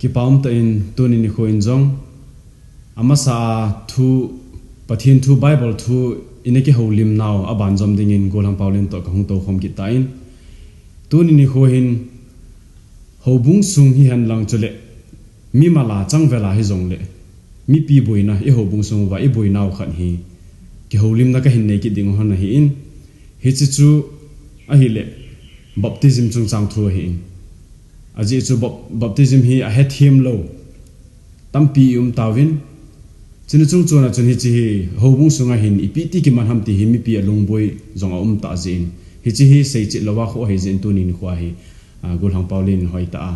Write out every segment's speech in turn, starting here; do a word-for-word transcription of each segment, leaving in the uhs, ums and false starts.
Kipa um tah in tuni nikho in jong, amasa a thu, Pathen thu, Bible thu ina kihoulim nau aban jom dingin Golhang Paulin toh kahung toukhom kit tan. Tuni nikho hin houbung sung hihen lang chule mimal a changvel a hijongle, mipi boina, i houbung sung uva i boinau khat hi kihoulimna kahin nei kit ding u ahin, hiche chu ahile baptism chungchang thu ahin. Ajeh chu bap-, baptism hi ahethem lou tampi i um tauvin, chuni chungchon a chun hiche hi houbung sunga hin ipi ti kiman ham ti hi mipi a lungboi jong aum tah jeh in, hiche hi seichet louva kho ahi jeh in tuni nikho hi, a, Golhang Paulin hoitah a,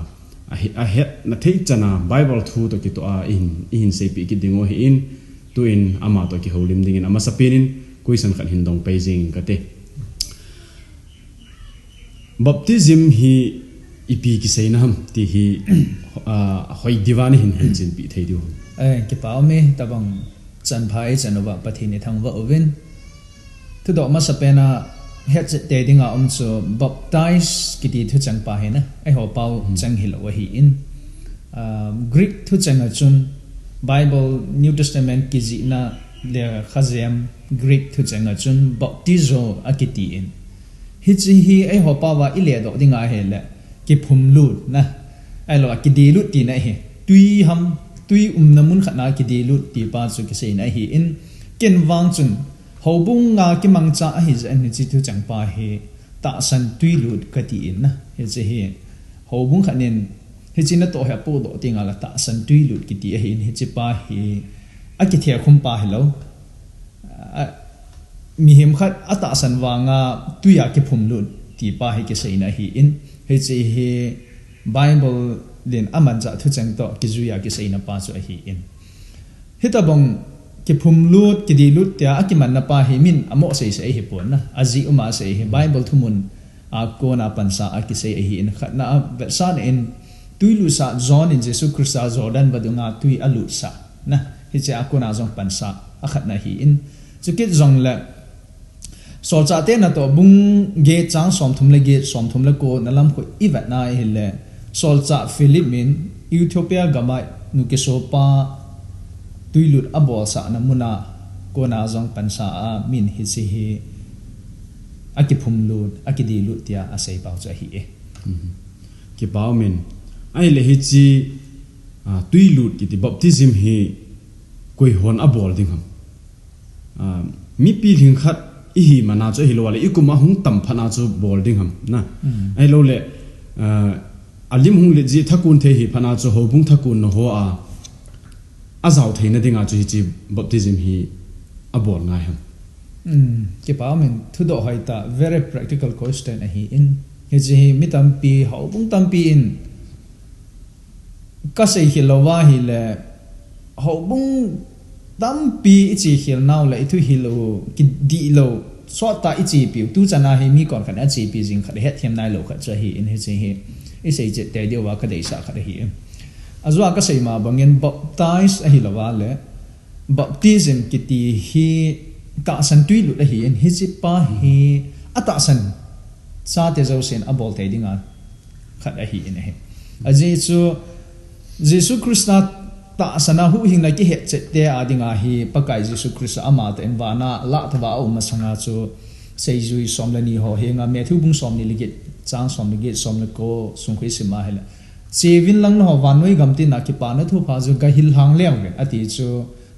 ahe-, ahetna thei chan a Bible thu toh kitoh a ihin, ihin seipeh kit ding u ahin, tuin ama toh kihoulim dingin amasapen in question khat hin dong pai jing kate. Baptism hi ipi kiseina ham ti hi, a, hoi diuva nahin hilchen peh thei diu ham? Eh, kipa um e, tabang chanpha i chan uva Pathen i thangvah uvin. Thudoh masapen a hetchet tei dinga um chu baptize kiti thucheng pa hi na, eiho pao Hmm. cheng hilou ahin. Ah, Greek thucheng a chun Bible New Testament kijihna lekha jem Greek thucheng a chun baptizo akitin. Hiche hi eiho pao va i ledoh dinga ahile kiphumlut na, ahilou a kidelut tina ahi. Tui ham, tui umna mun khat na kidelut ti pa chu kiseina ahin, ken vang chun houbung a kimangcha ahi jeh in hiche thucheng pa hi tahsan tuilut katin na. Hiche hi houbung khat in hiche natoh hi apohdoh teng le tahsan tuilut kiti ahin, hiche pa hi akithehkhum pa hilou. A, mihem khat atahsan vanga tui a kiphumlut ti pa hi kiseina ahin, hiche hi Bible in amanchah thucheng toh kijui a kiseina pa chu ahin. Hitabang kiphumlut, kidelut tia akimanna pa hi min amo seisei ahipon na, ajeh um a asei hi, Bible thumun a kona pansa a kisei ahin, khatna a vetsahna in tuilutsah John in Jesu Christa Jordan vadunga tui alutsah na, hiche a kona jong pansa akhatna ahin. Chukit jongle Solchahte natoh bung get chang somthum le get, somthum le ko na lam khu i vetna ahile, Solchah Philip in Ethiopia gam a nukisopa tuilut abolsahna mun a kona jong pansa a min hiche hi akiphumlut, akidelut tia asei pau chu ahi e. Mhm. Kipa um in. Ahile hiche, a, tuilut kiti baptism hi koihon abol ding ham? A, mipi lhingkhat ihi mana chu ahilou le, i kum a hung tam phat na chu bol ding ham na. Mm. Ahilou le, a, alim hung let jeh thakon thei hi phat na chu houbung thakon na ho a, ajao theina dinga chu hiche baptism hi abol ngai ham? Mm, kipa um in, thudoh hoitah, very practical question ahin. Hiche hi mi tampi, houbung tampi in, kasei khel louva ahile, houbung tampi i che khel nau le i thuhil u, kidih lou, sottah i chepiu, tuchan a hi mi konkhat in achepi jing khat, hethem nailou khat chu ahin, hiche hi i seichet tei diuva kadeisah khat ahi. Ajeh a kasei ma bangin baptize ahilou le, baptism kiti hi tahsan tuilut ahin, hiche pa hi atahsan chate jousen abol thei dinga khat ahin ahi. Ajeh chu Jesu Christa tahsan a huhhingna kihetchet te a dinga hi Pakai Jesu Christa amatah in vana alah thouva aum masanga chu seijui som le ni ho henga Matthew bung som ni le get, chang som le get, som le ko sung khu i sim a ahile, cheuvin lang nangho vannoi gam tina kipana thupha chu gahil lhang leuve ati chu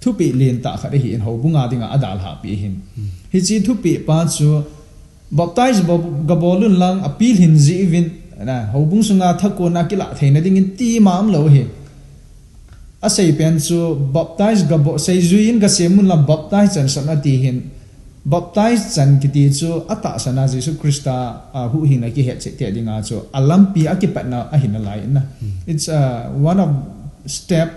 thupeh lentah khat ahin, houbung a dinga adalhahpi ahin. Hmm. Hiche thupeh pa chu baptize bo-, gabol un lang apilhin jeh uvin, na, houbung sunga thakon a kilah theina dingin ti ma umlou ahi. Asei pen chu baptize gabol, seijui in gasem un lang baptize chansah un ati hin. Baptize chan kiti chu atahsan a Jesu Christa, a, huhhingna kihetchet te dinga chu alampi akipatna ahi nalai in na. Hmm. It's, uh, one of step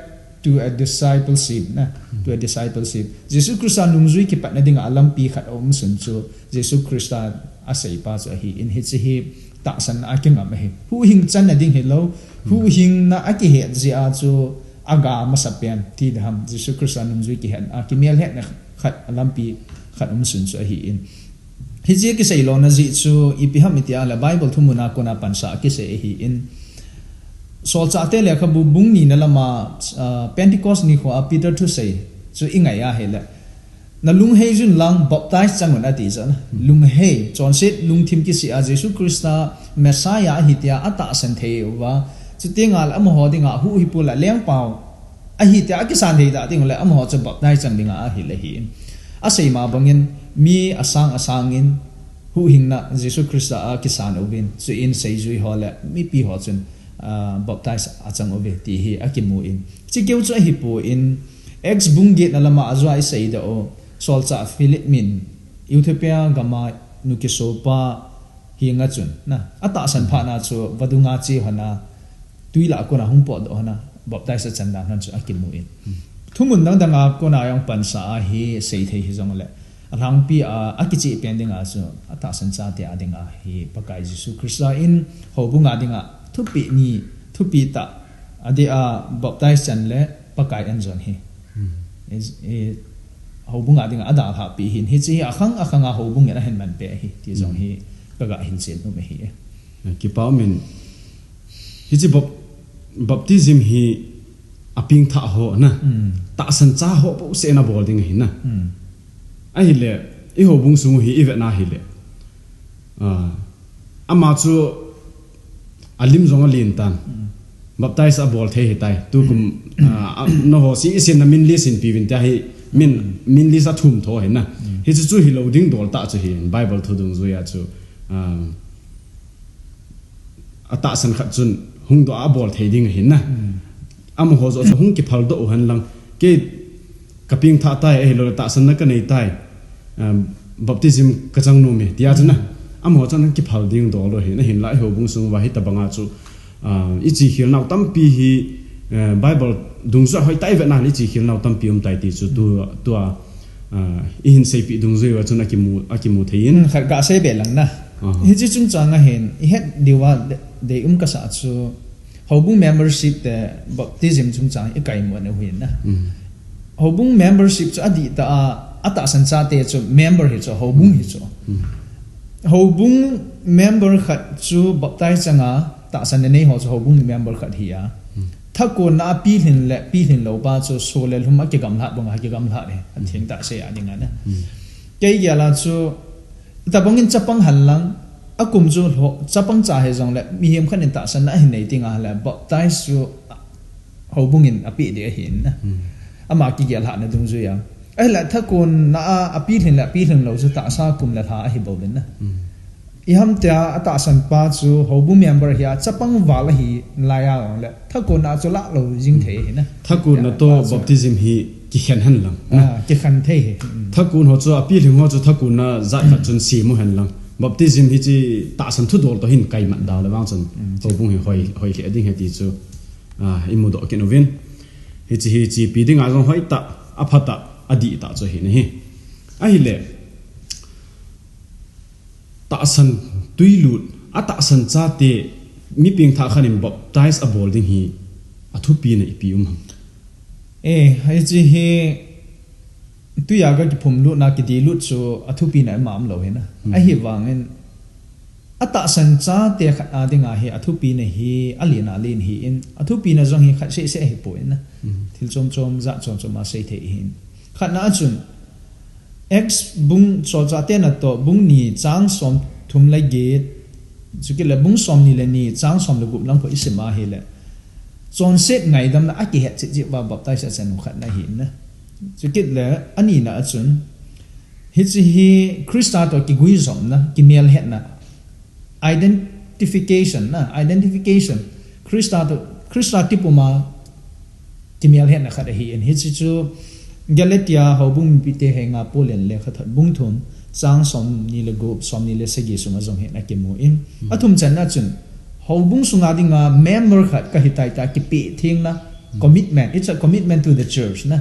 to a discipleship, na, to a discipleship. Jesu Christa nungjui kipatna dinga alampi khat aum sun chu Jesu Christa asei pa chu ahin, hiche hi tahsan a kingam ahi. Huhhing channa ding hilou, huhhingna akihet jeh a chu aga masapen ti ding ham, Jesu Christa nungjui kihetna, kimelhetna khat alampi khat um sun chu ahin. Hiche kisei lona jeh chu ipi ham iti a le Bible thumun a kona pansa a kisei ahin. Solchahte lekhabu bung ni na lama, ah, Pentecost nikho a Peter thusei chu i ngai ahile, na lunghei jun lang baptize chang un ati chu na. Lunghei, chonset lungthim kisih a Jesu Christa Messiah ahi tia atahsan thei uva. Chuti ngal amaho dinga huhhingpu le lengpau ahi tia akisan thei ta ding le amaho chu baptize chang dinga ahile hi. Asei ma bangin mi asang asangin huhhingna Jesu Christa a kisan uvin, chuin seijui ho le mipi ho chun, ah, baptize achang uve ti hi akimu in. Chikeu chu ahipon, Acts bung get na lama ajua i sei da o, Solchah Philip min Ethiopia gama nukisopa hi nga chun, na, atahsan phat na chu vadunga chi hona, tui la kona hung potdoh hona, baptize achan dan hon chu akimu in. Thumun dang danga kona jong pansa a hi seithei hijongle, alhangpi a, akicheh pen dinga chu, atahsan chate a dinga hi Pakai Jesu Christa in houbunga dinga thupi ni, thupi ta, adeh a baptize chan le Pakai an jon hi. I, i, houbunga dinga adalhahpi hin, hiche hi akhang akhanga houbung in ahin manpeh hi, ti jong hi kaga hilchen um ahi. Kipa umin, hiche bap-, baptism hi apengthah ho na. Tahsan cha ho bouseh in abol ding ahi na. Ahile, i houbung sung hi i vetna hile, ah, ama chu alim jong alen tan. Baptize abol thei hitai. Tukum, ah, a, nangho seh seh in na min list in peuvin tia hi min, min list athum tho hi na. Hiche chu hilou ding dol tah chu hi Bible thu dungjuia chu, ah, atahsan khat chun hung doh a abol thei ding ahi na. Amaho joh chu hung kiphaldoh u hen lang. Kei kapengthah tai, ahilou le tahsanna kanei tai, um, baptism kachang nom e, tia chu na. Amaho chun kiphal ding dol u ahi na, hinla i houbung sung uva hitabanga chu, ah, i chihkhelnau tampi hi, eh, Bible dungjuia hoitah a i vetna le i chihkhelnau tampi um tai ti chu tu, tua, ah, i hin seipeh dungjuiya chun akimu, akimu thei in. Hmm, khat kasei be lang na. Hiche chungchang a hin, i het diuva de, deium kasah chu, houbung membership te baptism chungchang i kaimuna u ahi na. Houbung membership chu adihtah a, atahsan chate chu member hi chu, houbung hi chu. Houbung member khat chu baptize changa, tahsan nei ho chu houbung member khat hi a. Thakonna a pilhin le pilhin lou pa chu so le lhum a kigamlhat banga kigamlhat hi, athengtah sei a dinga na. Kei gel a chu, tabang in chapang hen lang, akum chu lho, chapang cha hijongle, mihem khat in tahsanna ahin nei tengle, baptize chu houbung in apeh ding ahi na. Ama kigelhahna dungjuiya. Ahile thakonna a, apilhin le pilhin lou chu tahsa kum le lha ahi bou ding na. Iham tia atahsan pa chu houbung member hi a, chapang val ahi lai a jongle, thakonna chu lah lou jing thei ahi na. Thakonna toh baptism hi kikhen hen lang. Ah, kikhen thei hi. Thakon ho chu, apilhin ho chu thakonna jat khat chun sem u hen lang. Baptism hiche tahsan thudol toh hin kaimat da le vang chun, houbung hi hoi, hoi lheh ding ahi ti chu, ah, i mudoh kit uvin. Hiche hi chepi dinga jong hoitah, aphatah, adihtah chu ahi na hi. Ahile, tahsan tuilut, atahsan chate, mi pengthah khat in baptize abol ding hi, athupina ipi um ham? Eh, hiche hi, tuia kakiphumlutna kidelut chu, athupina ima umlou ahi na. Ahivangin, atahsan chate khat a dinga hi, athupina hi, alen alen ahin, athupina jong hi khat seh seh ahipoi na. Thil chom chom, jat chom chom a seithei ahin. Khatna a chun, Acts bung, Solchahte natoh, bung ni chang somthum le get, chukit le bung somni le ni chang som le gup lang kho isim ahile, chonset ngaidamna akihet cheh cheh uva baptize achan u khatna ahi na. Chukit le anina a chun, hiche hi Christa toh kiguijopna, kimelhetna, identification na, identification. Christa toh, Christa tipuma kimelhetna khat ahin. Hiche chu Galatia houbung mipite henga Paul in lekhathot bung thum, chang somni le gup, somni le sagi sunga jong hin akimun. Athum channa chun, houbung sunga dinga member khat kahitai tia kipeh thengna, commitment. It's a commitment to the church na.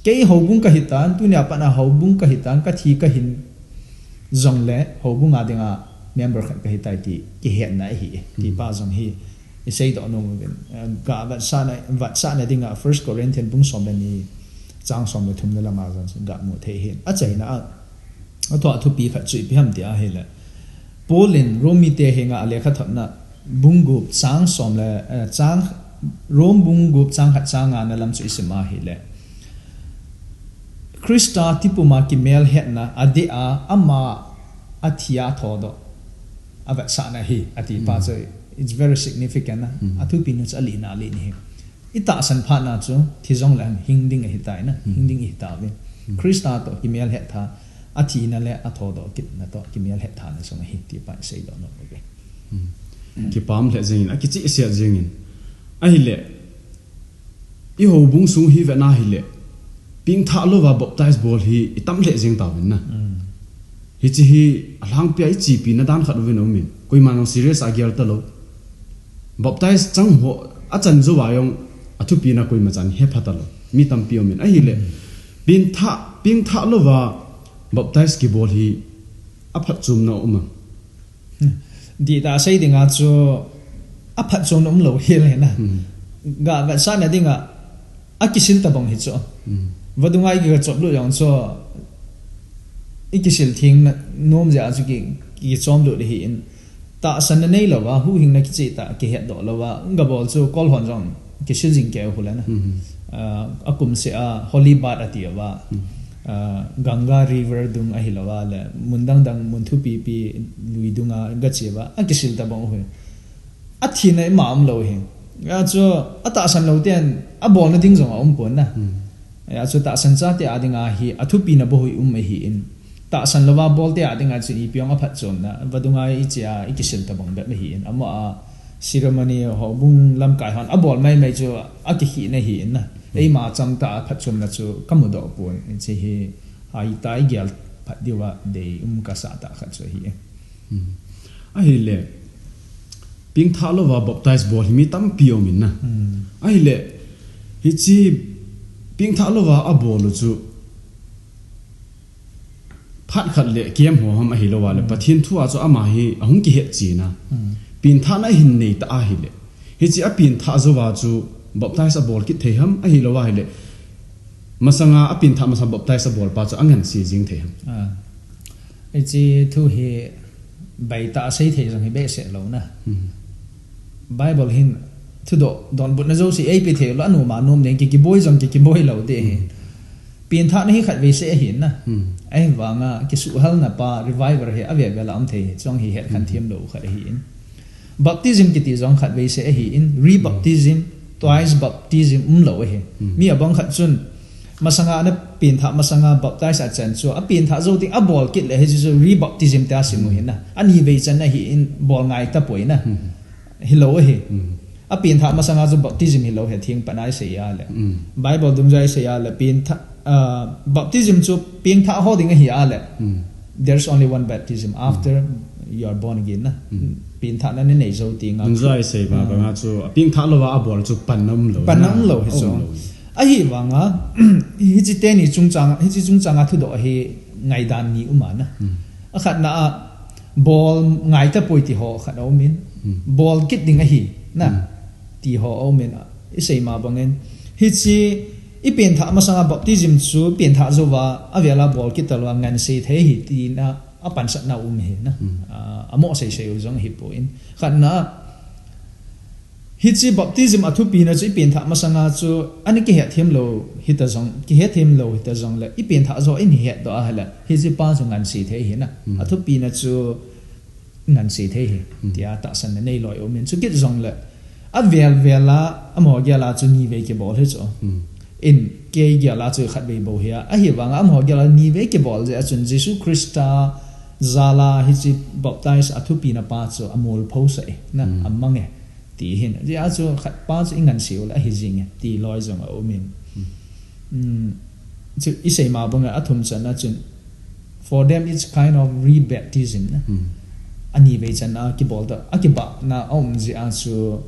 Kei houbung kahitan, tunia patna houbung kahitan, kathi kahin jongle, houbunga dinga member khat kahitai ti kihetna ahi, ti pa jong hi iseidoh nom uvin. Eh, gavetsahna, vetsahna dinga First Corinthian bung som le ni, chang som le thum le lama jong gamu thei ahin. Achaina a, athu athupi khat chu ipi ham ti ahile, Paul in Rome mite henga alekhathotna, Bung gup chang som le, eh, chang, Rom bung gup chang khat chang nga na lam chu i sim a hile, Krista tipuma kimel hetna a dei a, ama a thi a thodoh a vetsahna hi, a ti pa chu, it's very significant na. A thupi nu chu a lina lin hi. I tahsan phat na chu, thi jong le hing ding ahi tai na, hing ding i hi ta ve. Krista toh kimel het tha, a thina le a thodoh kitna toh kimel het tha na jong ahi, ti pa i sei doh nom ve. Kipam lheh jengin, a kichihsiat jengin. Ahile, i houbung sung hi vena hile, pengthah louva baptize bol hi i tam lheh jeng tauvin na. Hiche hi a lhangpia i chepi na dan khat uvin umin. Koima jong serious a gel talou. Baptize chang ho a chan jouva jong a thupi na koima chan he pha talou. Mi tampi umin. Ahile, pengthah, pengthah louva baptize kibol hi a phatchomna um a. Dih tah sei dinga chu a phatchomna um lou hel hi na. Ga vetsahna dinga a kisil tabang hi chu. Vadunga i kiga chop lut jong chu i kisil theng na nom jeh a chu ki, kichom lut hi in. Tahsan na nei louva, huhhingna kicheh tah, kihet doh louva, ga bol chu kol hon jong kisil jing keu hule na. Ah, a kum seh a, holy bath a ti uva. Ah, Ganga River dung ahi louva le, mun dang dang, mun thupi pi, lui dunga, ga che uva, a kisil tabang u hi. A thina ima um lou hi. Hijeh chun, a tahsan lou ten, a bolna ding jong a um pon na. Hijeh chun tahsan chate a dinga hi, a thupi na bou hi um ahi in. Tahsan louva bolte a dinga chu ipi ong a phatchomna, vadunga i che a, i kisil tabang bep ahi in. Amaho a ceremony houbung lamkai hon a bol mai mai chu a kikhehna ahi in na. Eima cham tah a phatchomna chu ka mudoh pon. Hiche hi, hai tah i gel phat diuva dei um ka sa tah khat chu ahi e. Ahile, pengthah louva baptize bol hi mi tampi um in na. Ahile, hiche pengthah louva a bol u chu, phat khat le kem ho ham ahi louva le, Pathen thu a chu ama hi ahung kihet cheh na. Pengthahna hin nei ta ahile, hiche a pengthah jouva chu baptize a bol kit thei ham ahi louva ahile, masanga a pengthah masa baptize a bol pa chu a ngansi jing thei ham. Ah. Hiche thu hi baitah a sei thei jong hi behseh lou na. Bible hin thudoh donbutna jouse eipe thei lou, a nom a nom ding, ki, kiboi jong ki, kiboi lou ding ahi. Pengthahna hi khatvei seh ahi na. Ahivanga kisuhhalna pa revival hi avel vel a um thei hi, chong hi het khan thiam lou khat ahi in. Baptism kiti jong khatvei seh ahi in, rebaptism, twice baptism um lou ahi. Mi abang khat chun, masanga na pengthah masanga baptize a chan chu, a pengthah jou ding a bol kit le hiche chu rebaptism tia sim u hi na. A nivei channa ahi in bol ngai tapoi na. Hilou ahi. A pengthah masanga chu baptism hilou ahi, theng pat a i sei a le. Bible dungjuia i sei a le, pengthah, ah, baptism chu pengthah ho ding ahi a le. There's only one baptism after you are born again na. Pengthahna na nei jou teng a. Dungjuia i sei ma banga chu, a pengthah louva a bol chu panna um lou. Panna um lou hi chu. Ahivanga, hiche teni chungchang, hiche chungchang a thudoh hi ngaidan ni um a na. A khatna a, bol ngai tapoi ti ho khat a um in. Bol kit ding ahi na. Ti ho a um in. I sei ma bangin. Hiche i pengthah masanga baptism chu pengthah jouva avel a bol kit talouva ngansi thei ahi tina a pansatna um hi na. Ah, a mo sei sei u jong hi poi. Khatna a, hiche baptism a thupina chu i pengthah masanga chu ana kihet them lou hita jong, kihet them lou hita jong le, i pengthah jou in i het doh a hile, hiche pa chu ngansi thei ahi na. A thupina chu ngansi thei ahi, tia tahsanna nei loi um in. Chukit jong le, avel vel a, amaho gel a chu nivei kibol hi chu. In, kei gel a chu khatvei bou ahi a. Ahivanga amaho gel a nivei kibol jeh a chun Jesu Christa jal a hiche baptize a thupina pa chu a molpho sah e, na, a mang e. Ti hin, hijeh a chu khat pa chu i ngansi u le ahi jing e, ti loi jong a um in. Chu i sei ma banga a thum channa chun, for them it's kind of rebaptism na. A nivei channa kibol ta, a kibahna a um jeh a chu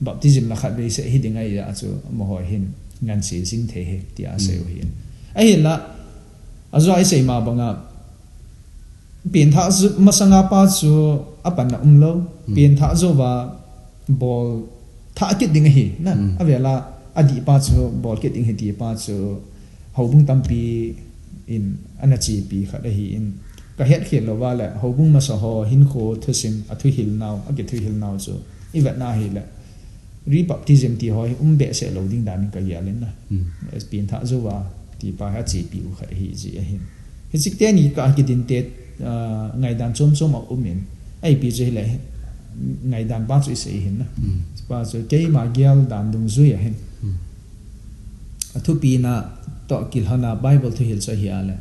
baptism la khatvei seh hi ding ahi a chu amaho hin ngansi jing thei ahi, tia sei u hin. Ahinla, ajou a i sei ma banga, pengthah masanga pa chu a panna um lou. Pengthah jouva bol thah kit ding ahi na. Avel a adih pa chu bol kit ding ahi ti pa chu houbung tampi in ana chepi khat ahi in. Ka het khel louva le houbung masa ho hinkho thusim a thuhil nau, a kithuhil nau chu I vetna hile, rebaptism ti ho hi um behseh lou ding dan in ka gel in na. Hmm. Pengthah jouva ti pa hi achepi u khat hi ji ahin. Hichi teni kah kidin te, ah, ngaidan chom chom a um in. Ahi pi chu hile, ngaidan pa chu i sei hin na. Hmm. Pa chu keima gel dan dungjui ahin. Hmm. A thupi na toh kilhona Bible thuhil chu ahi a le,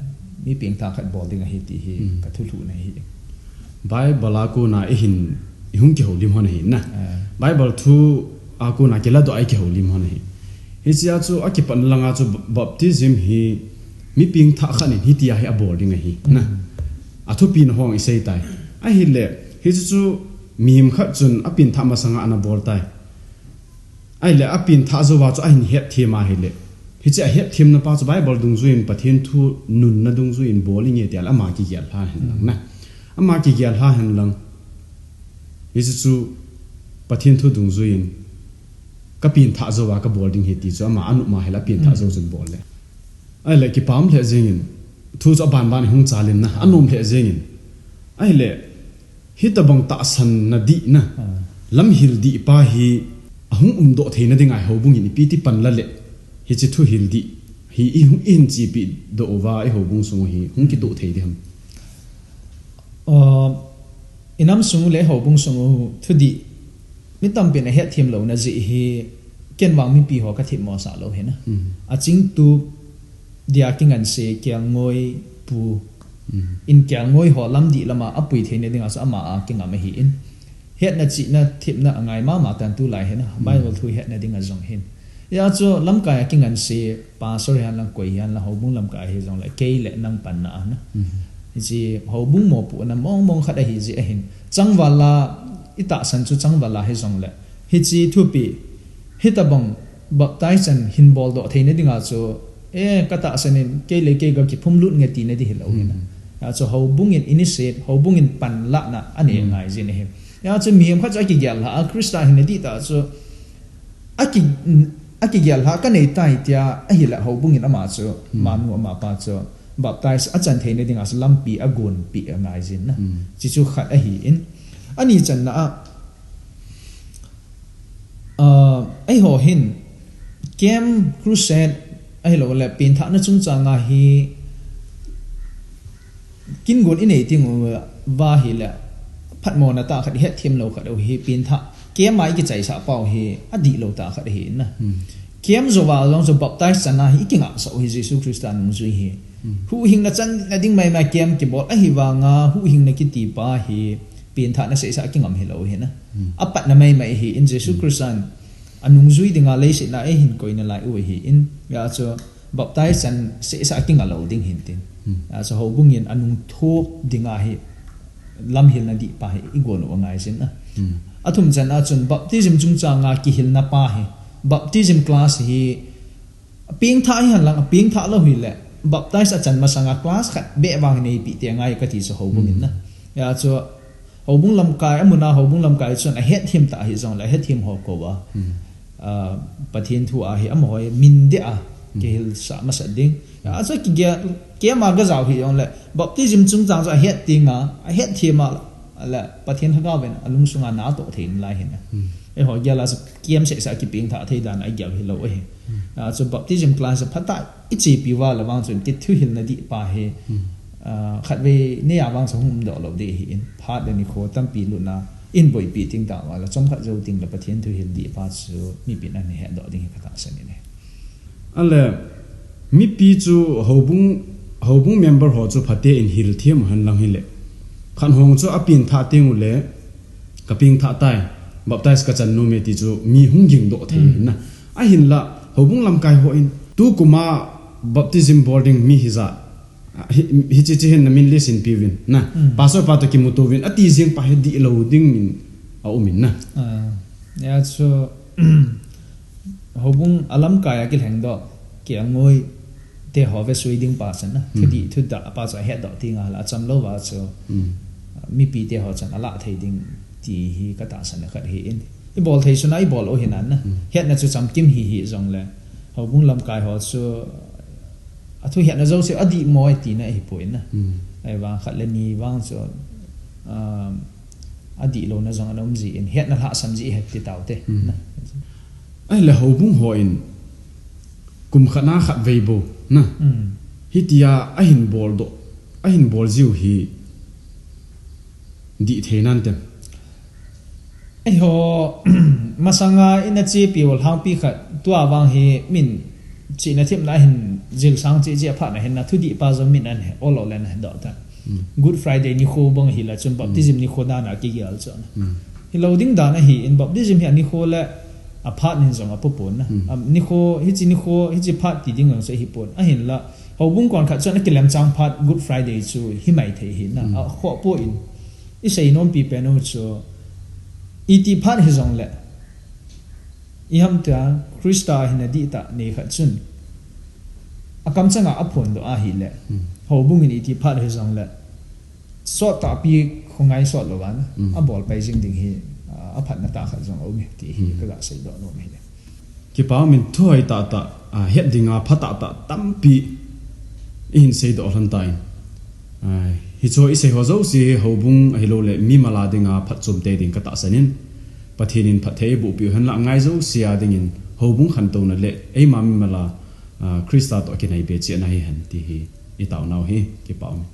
mi pengthah khat bol ding ahi ti hi, hmm, ka thulhuhna hi. Bible a kona i hin, i hung kihoulim hon ahi na. Ah. Bible thu a kona kiladoh a i kihoulim hon ahi. Hichia chu a kipat langa chu baptism hi mi pengthah khat in hitia hi abol ding ahi na. Hmm. A thupi na hung i sei tai. Ahile, hichu chu mihem khat chun a pengthah masanga ana bol tai. Ahile, a pengthah jouva chu ahin hetthem ahile, hiche a hetthemna pa chu Bible dungjui in, Pathen thu nunna dungjui in bol inge tia le ama kigel lha hen lang na. Ama kigel lha hen lang. Hichu chu Pathen thu dungjui in ka pengthah jouva ka bol ding ahi ti chu ama anop ma hile a pengthah, hmm, jou chun bol le. Ahile, kipah lheh jeng in, thu chu aban ban hung chalin na, anom lheh jeng in. Ahile, hitabang tahsanna dihna, ah, lamhil dih pa hi ahung umdoh theina dinga houbung in ipi ti pan la le, hiche thuhil dih hi i hung, i hin chepi doh uva i houbung sung u hi hung kitoh thei ding ham? Ah, i nam sung u le houbung sung u thudih mi tampin a hetthem louna jeh hi ken vang mipi ho ka themmo sah lou hi na. Hmm. A chingtup dia kinganse kelngoi pu. Hmm. In kelngoi ho lamdih lama apui theina dinga chu ama a kingam ahi in. Hetna chihna themna angai mama tan tulai hi na. Hmm. Bible thu hetna dinga jong hin. Hia chu lamkai a kinganse pastor hihen lang koi hihen lang houbung lamkai hi jong le kei le nang panna a na. Hmm. Hiche houbung mopohna mong mong khat ahi jeh ahin. Changval a i tahsan chu changval a hi jong le. Hiche thupi, hitabang baptize chan hin boldoh theina dinga chu, eh, ka tahsan in kei le kei ka kiphumlut nge tina ding hilou hi na. Hmm. Hia chu houbung in initiate, houbung in panlahna anei, hmm, ngai jin ahi. Hia chu mihem khat chu akigel lha a, Christa hin adih ta chu, aki, akigel lha ka nei tai tia ahile houbung in ama chu, hmm, amanu amapa chu baptize achan theina dinga chu lampi agonpeh angai jin na. Hmm. Hichu khat ahi in. Ani channa a, ah, eiho hin camp, crusade, ahilou le pengthahna chungchang a hi kin gon inei teng uva hile, phatmona tah khat, hetthem lou khat u hi pengthah, camp a i kichaisah pau hi adihlou tah khat ahi na. Hmm. Camp jouva jong chu baptize channa hi i kingahsah u hi Jesu Christa nungjui hi. Hmm. Huhhingna channa ding maimai camp kibol ahi vanga huhhingna kiti pa hi pengthahna sehsah kingam hilou hi na. Hmm. Apatna maimai ahi in Jesu, hmm, Christa in anungjui dinga leiset a eihin koina lai u ahi in. Hia chu baptize chan sehsah kinga lou ding hin tin. Hmm. Hia chu houbung in anung thop dinga hi lamhilna dih pa hi i gon u angai jin na. Hmm. Athum channa chun baptism chungchang a kihilna pa hi. Baptism class hi pengthah hihen lang, pengthah lou hile, baptize achan masanga class khat beh vang neipi te angai kati chu houbung in na. Hmm. Hia chu houbung lamkai, amun a houbung lamkai chun ahetthem ta hi jong le, ahetthem ho kou a. Hmm. Ah, Pathen thu a hi amaho hi min deh a, hmm, kihilsah masat ding. Hia chu kigel, camp a gajao hi jong le, baptism chungchang chu ahet teng a, ahetthem a le, Pathen lhagao in alungsunga natoh thei nalai hi na. Hmm. Eiho gel a chu camp sehsah kipengthah thei dan a igel hilou ahi. Hmm. Ah, chu baptism class a phatah i chepi uva le vang chun, ti thuhilna dih pa hi, hmm, ah, khatvei nei a vang chu hung umdoh lou ding ahi in. Phat le nikho tampi lutna in boipi teng tah uva le chomkhat jou teng le Pathen thuhil dih pa chu mipin ahin hedoh ding hi ka tahsan in ahi. Ale, mipi chu houbung, houbung member ho chu phaten hilthem u hen lang hile. Khat hong chu apengthah teng u le, ka pengthah tai, baptize ka chan nom e ti chu mi hung gingdoh thei, hmm, na. Ahinla, houbung lamkai ho in, tukum a baptism bol ding mi hijat, hi, hiche che hin na min list in peuvin, na. Hmm. Pastor pa toh kimuto uvin, ati jeng pa hi dihlou ding in aum in na. Ah, hia chu, houbung a lamkai a kilhengdoh, kelngoi te ho vesui ding pa chan na. Hmm. Thudih, thudah pa chu ahetdoh teng a la, acham lou va chu, hmm, mipi te ho chan alah thei ding ti hi ka tahsan khat ahi in. I bol thei suna i bol u hi nan na. Hmm. Hetna chu chamkim hi hi jong le. Houbung lamkai ho chu athu hetna jouse adih mo e tina ahi poi na. Hmm. Ahivang khat le ni vang chu, um, adih louna jong ana um jin, hetna lhahsam ji ahi ti taute. Hmm. Na. Ahile houbung hon kum khat na khat vei bou na. Hmm. Hitia ahin bol doh, ahin bol jiu hi dih thei nan tem. Eiho, masanga ina chepi u lhangpi khat, tua vang hi min chihna themna ahin jilsang cheh cheh a phatna hinna thudih pa jong min ana he, olo le ana he doh ta. Mm. Good Friday nikho bang hila chun baptism nikho dan a kigel chu. Mm. Hilou ding dan ahin baptism hi anikho le aphat nin jong apo pon na. Mm. Am, nikho, hichi nikho, hichi phat ti ding jong chu ahipon. Ahinla, houbung kon khat chun akilemchang phat Good Friday chu himai thei hi na. Mm. Akhoh poi. Isei nompi pen u chu, iti phat hijongle, iham tia, Christa hin adih tah nei khat chun, akamchanga aphondoh ahile, Hmm. houbung in iti phat hijongle, sot tahpi khongai sot lou vana, Hmm. abol pai jing ding hi, a, aphatna tah khat jong aum e, ti hi Hmm. kaga seidoh nom e. Kipa umin thu hoi tahtah, a, het dinga pha tahtah tampi ihin seidoh lhon tan. A, hichu isei ho jouse hi houbung ahilou le mimal a dinga phatchom tei ding katahsan in, Pathen in phatthei eiboh piu henla ngai jouse a dingin houbung khantouna le eima mimal a, a, Christa toh kinaibe chehna hihen ti hi itaonau hi kipa umin.